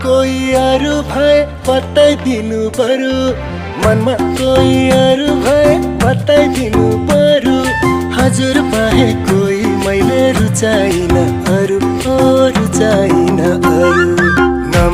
कोही अरू भए बताइदिनु पर्यो, मनमा कोही अरू भए बताइदिनु पर्यो। हजुर बाहे कोही मैले रुचाइन अरू, रुचाइन अरू।